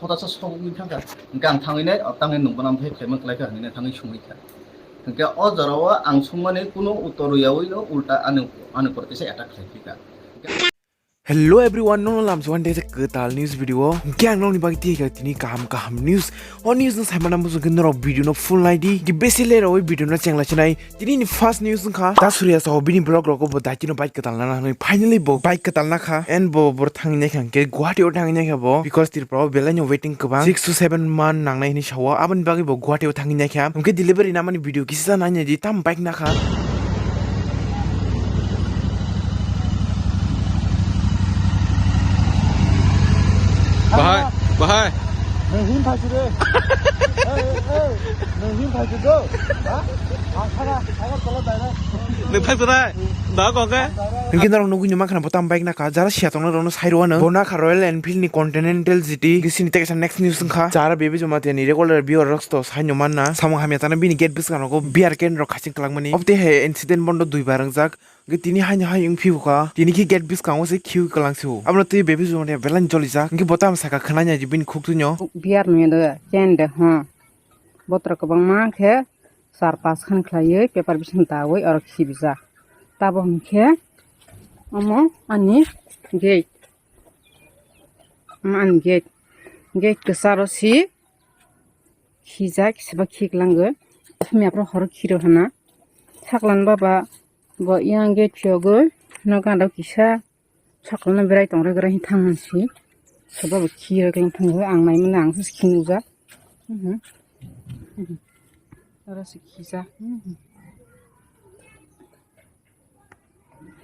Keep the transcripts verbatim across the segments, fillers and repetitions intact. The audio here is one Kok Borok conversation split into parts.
Hotasa sogwi thangkha. Hwnkhe ang thangwi nai, o tangwi nwng bono amthai khlaima kwlaikha hwnwi nai thangwi sungwi kha. Hwnkhe o jorao ang sungmani kunu uttor rwyawi no ulta ani, ani upor kisa attack khlai phika. Hello everyone, nono lamswani tei kwtal news video. Hwnkhe ang nokni bagwi tiyai kha tini kaham kaham news. O news no saimana muchungkhe norok video no full naidi. Ki besi leroi video no chengla chinai. Tini ni first news wngkha, Da Surya saho bini vlog rogo bo daitino bike kwtal nana hwnwi. Finally bo bike kwtal nakha and bo bor thangwi naikha hwnkhe Guwahati o thangwi naikha bo, because Tripura o belai no waiting kwbang, six to seven month nangnai hwnwi sao. Aboni bagwi bo Guwahati o thangwi naikha hwnkhe delivery namani video kisa nainai di, tam bike nakha. Bahai, bahai. Nang him phai side. Ei, ei, ei. Nang him phai side. Ha? Asara, agar tolo dai na. Nang phai side. Da kok ke? Hwnkhe norok nugwi numa khana bo tam bike nakha, jara siya tongna rokno sai rwano. Bo nakha Royal Enfield ni Continental G T, gisini tei kaisa next news wngkha. Jara Baby Jamatia ni regular viewer rok to sai no manna. Samung hamya tana bini gate bwskango B R K rok khaching kwlangmani. Obte he incident bondo dui bar wngjak. Hwnkhe tini haino hai wng phiyokha. Tini khe gate bwskango se khiui kwlang se o. Abono twi Baby Jamatia belai jolijak. Hwnkhe bo tamo saka khwnai nai bini khuk twino. Biar nungya do chen de ho. Botra kwbangma khe char pas khan khlaiwi paper bising dawi oro khibijak. Tabo hwnkhe omo ani gate. Omo ani gate. Gate kwcharo si. Khijak, kisiba khiklango. Miyaphoro horo khiro hana. Saklan baba bo yang gate phiyogwi no ganda kisa. Saklan berai tongre gra hin thang hansi. Soba bo khiro klang thango. Ang naimani ang sus khinujak. Mhm. Mhm. Oro se khijak. Mhm.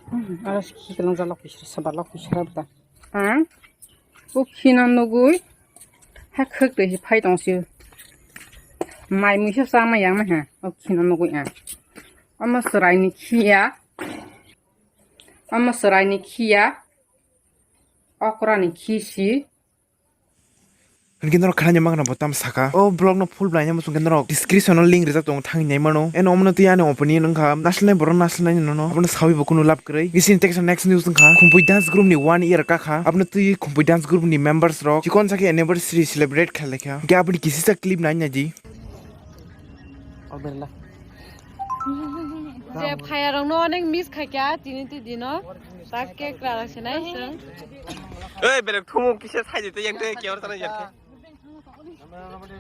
Hmm, aro si khiklong jalok pisra, sabalok pisra bwta. Ha? O khina nugui. Ha khwk twi si phai tong si. Mai muisa sama yang ha. O khina nugui a. Omo swraini khiya. Omo swraini khiya. Okrani khisi. Hwnkhe norok khwnani mankhana bo tamo saka. O vlog no full blaina muchungkhe norok description o link rijak tongo thangwi naimano. Eno omono twi ani opinion wngkha. Naslenai borok naslenai nono. Abono sawi bo kunu lab kwrwi. Gisini teksa next news wngkha. Khumpui dance group ni one year kakha. Abono twi Khumpui dance group ni members rok chikon sakhe anniversary celebrate khlaikha. Hwnkhe aboni kisisa clip nai naidi. Je phayarokno onek miss khaikha tini twi dino. Tak cake rala sinai chwng. Ei, belek thumu kisa saidi tei yang tei kiyor tanai jar.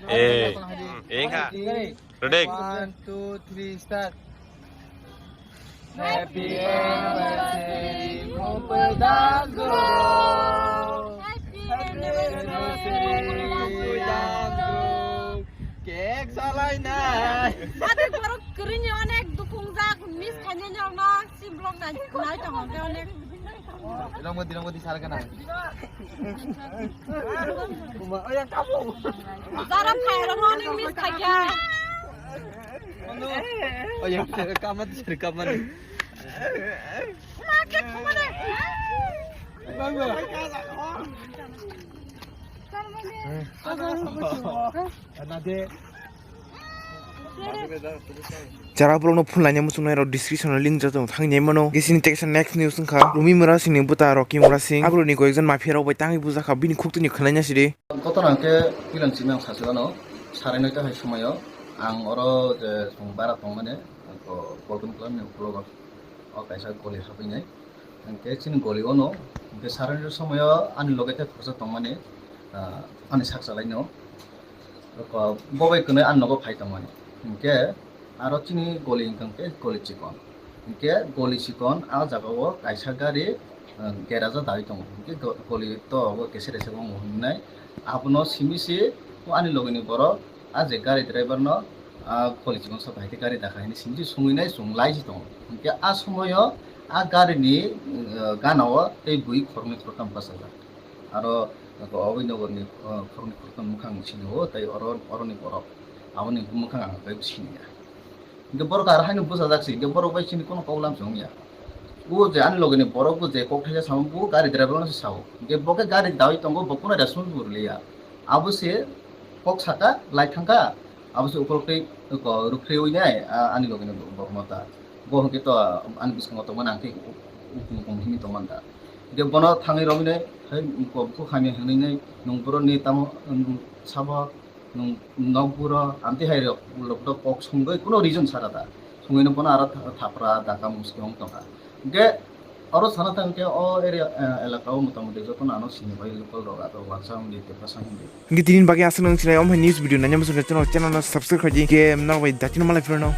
Eh, eh, kha. Ready? One, two, three, start. Happy anniversary, Khumpui dance group. Happy anniversary, Khumpui dance group. Cake salainai. Ade borok kwrwini onek dukungjak, miss khainai norokno si vlog nai, nai tongo khe onek. Dirang bodi, dirang bodi sar kana. Kuma, oh yang kamu. Jara phayarokno onek miss khaikha. Oh yang kamat, kamat. Ma khe thumane. Jara borokno phone laina muchungnai rok description o link rijak tongo thangwi naimano. Gisini teksa next news wngkha Rumi Mura Singh ni bwta Rocky Mura Singh. Aborokni koyekjon mafia rok bai tangwi bujakha bini khuk tini khwnaina sidi. Kotor hwnkhe pilang simi ang sachi mano, sarai noita hai somoyo ang oro je chwng bara tongmani, Polton Club ni ukologo o kaisa goli habwi nai. Hwnkhe chini goli ono, hwnkhe sarai noita somoyo ani loge tei khoroksa tongmani, ah, ani sak salai no. Bo bai kwnwi ani nogo phai tongmani. Hwnkhe aro chini goli hwnkhe goli chikon. Hwnkhe goli chikon a jaga o kaisa gari, ah, garage o dawi tongo. Hwnkhe go-, goli to obo kese rese wng hwnwi nai. Abono simi se o ani logini borok a je gari driver no, ah, goli chikon sa bai khe gari dakha hwnwi simi se sungwi nai chwng lai se tongo. Hwnkhe a somoyo a gari ni, ah, gana o tei bui khoroknwi khoroktham bachajak. Aro oboi nogor ni, ah, khoroknwi khoroktham mwkhang sini o tei oro, oroni borok aboni mwkhang ang tei sini ya. Hingke borok aro haino bwsajak se, hingke borok bai chini kono kok lam se wngya. O je ani loge ni borok bo je kok thaisa samo bo gari driver no se sao. Hingke bo khe gari dawi tongo, bo kono response bo rwliya. Abo se kok saka lai thangka, abo se ukolok tei ko rukrewi nai, a, ani loge ni borok no ta. Bo hingke to ani bwskango tongmani ang khe u-, u-, upung upung himwi tongmani ta. Hingke bono thangwi romwi nai, hai bukhuk hamya hwnwi nai, nwng boroni tamo, um, sabo, nwng nokburo amtwi hai rok, ulok dok kok songwi kuno reason sara da. Songwino bono aro tha-, thapra, daka, muski wng tongkha. Hingke oro sana thangkhe o area, eh, elaka o motamoti jotono ano sini bai local rok aro wansa wngdi, tepasa wngdi. Hingke tini bagwi aswk nang sinai, omo hai news video nanya muchungkha channel, channel no subscribe khaidi, hingke norok bai datino malai phirno.